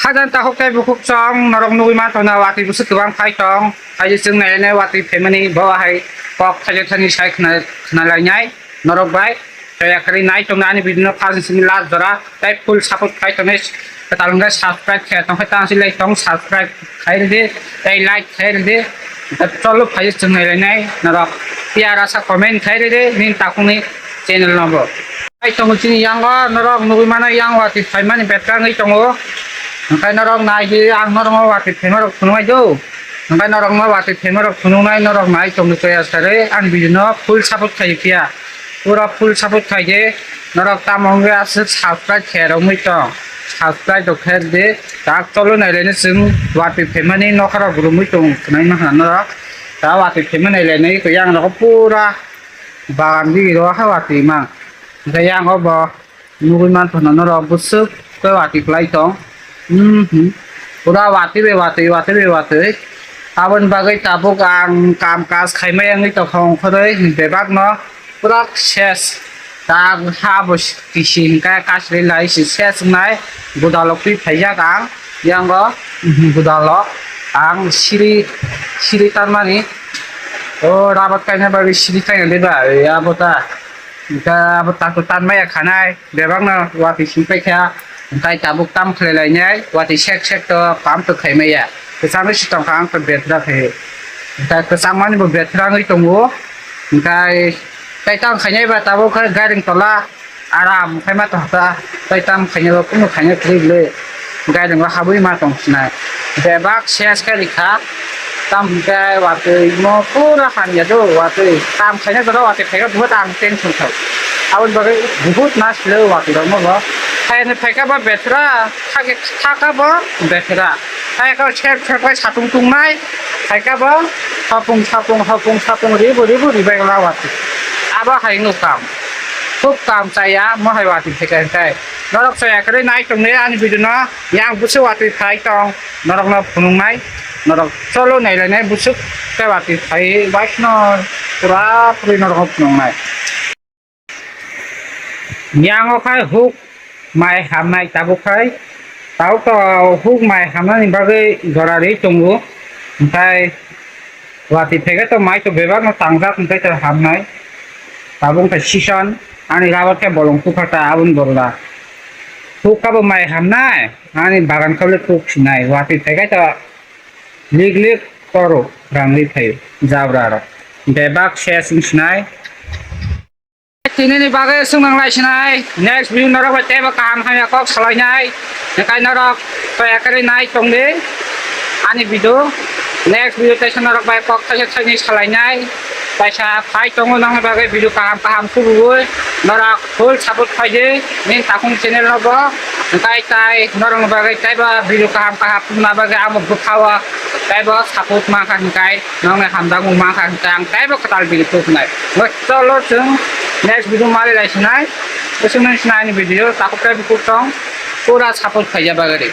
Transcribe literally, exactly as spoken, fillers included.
Ajang takhuk tei bukhuk chwng norok nugwi manthono watwi bwswk kwbang phai tong. Phai chwng nainai watwi phaimani bo hai kok thaijak thani sai khna-, khnalainai norok bai. Tei yakarwi nai tongna ani video no first simi last jora tei full support khai tongnai kwtal hwnkhe subscribe khe tongkhe tang silai tong subscribe khai rwdi tei like khai rwdi. Cholo phai chwng nailainai norok tiyar asa comment khai rwdi nini takhukni channel no bo. Hai tongo chini yango norok nugwi mano yang watwi phaimani betra wngwi tongo. Hwnkhe norok nai di ang norokno watwi phaimarok phunuknai do. Hwnkhe norokno watwi phaimarok phunuknai norok nai tongdi toya sari ang video no full support khai phiya. Pura full support khai di. Norok tamo wngwi aswk subscribe khe romwi tong. Subscribe rok khe di. Tak cholo nailaino chwng watwi phaimani nokharok romwi tong khwnai mankha norok. Ta watwi phaimani nailainai yang rok pura bagan di ro ha watwi mang. Hwnkhe yang o bo nugwi manthono norok bwswk tei watwi kwlai tong. Mhm. Pura watwi bai watwi, watwi bai watwi. Aboni bagwi tabuk ang kam kaj khaimai wngwi tongkha ongkhorwi bebakno pura ses. Ta ha bo kisi hwnkhe kasri lai se ses wngnai. Budalok twi phaijak ang yango, mhm, budalok ang siri, siri tanmani. O rabat kaina bagwi siri kaina de ba, abo ta. Hwnkhe abo takhuk tanmaya khanai. Bebakno watwi swi paikha, hwnkhe tabuk tam khlai lainai, watwi sek sek to pam to khaimaya. Kwchangwi se tongkha ang to betra khe. Hwnkhe kwchangmani bo betra wngwi tongo. Hwnkhe tei tam khainai ba tabuk khe gairing tola aram khaima tongkha. Tei tam khainai bo kunu khainai kwrwi le gairing o habwi ma tong sinai. Bebak ses khe rikha. Tamo hwnkhe watwi mo pura hamya do watwi. Tam khaina jora watwi phaikha buhut ang tension thao. Aboni bagwi buhut na silo watwi rok mo bo. Khaina phaikha bo betra, thake thaka bo betra. Phaikha sep sep bai satung tungnai. Phaikha bo hopung sapung hopung sapung ribu ribu ribai la watwi. Abo hai no kam. Khub kam chaya mo hai watwi phaikha hwnkhe. Norok chaya kwrwi nai tongdi ani video no. Yang bwswk watwi phai tong, norokno phunuknai, norok cholo nailainai bwswk tei watwi phai baisno pura puri norokno phunuknai. Yang o khai huk mai hamnai tabuk khai, tabuk to huk mai hamnani bagwi jora ri tongo, hwnkhe watwi phege to mai to bebak no tangjak hwnkhe to hamnai, tabuk khai season ani rabar khe bolong tukha ta aboni borla. Huk kabo mai hamnai, ani bagan kabo le tuk sinai, watwi phaikai ta lik lik toro rangwi phaio, jabra rok bebak ses wng sinai. Tini ni bagwi swng nang lai sinai, next video norok bai teibo kaham hamya kok salainai, hwnkhe norok toya kwrwi nai tongdi ani video, next video teisa norok bai kok thaisa thaini salainai. Kaisa phai tongo nokni bagwi video kaham kaham tubuwi. Norok full support khaidi nini takhung channel no bo. Hwnkhe tai norokni bagwi teibo video kaham kaham tubuna bagwi amo bwkhao teibo support mankha hwnkhe nokni hamjakmung mankha hwnkhe ang teibo kwtal video tubunai. Hwnkhe cholo chwng next video mali lai sinai. Bwswk nini sinai ani video takhuk tei bukhuk tong pura support khaija bagwi.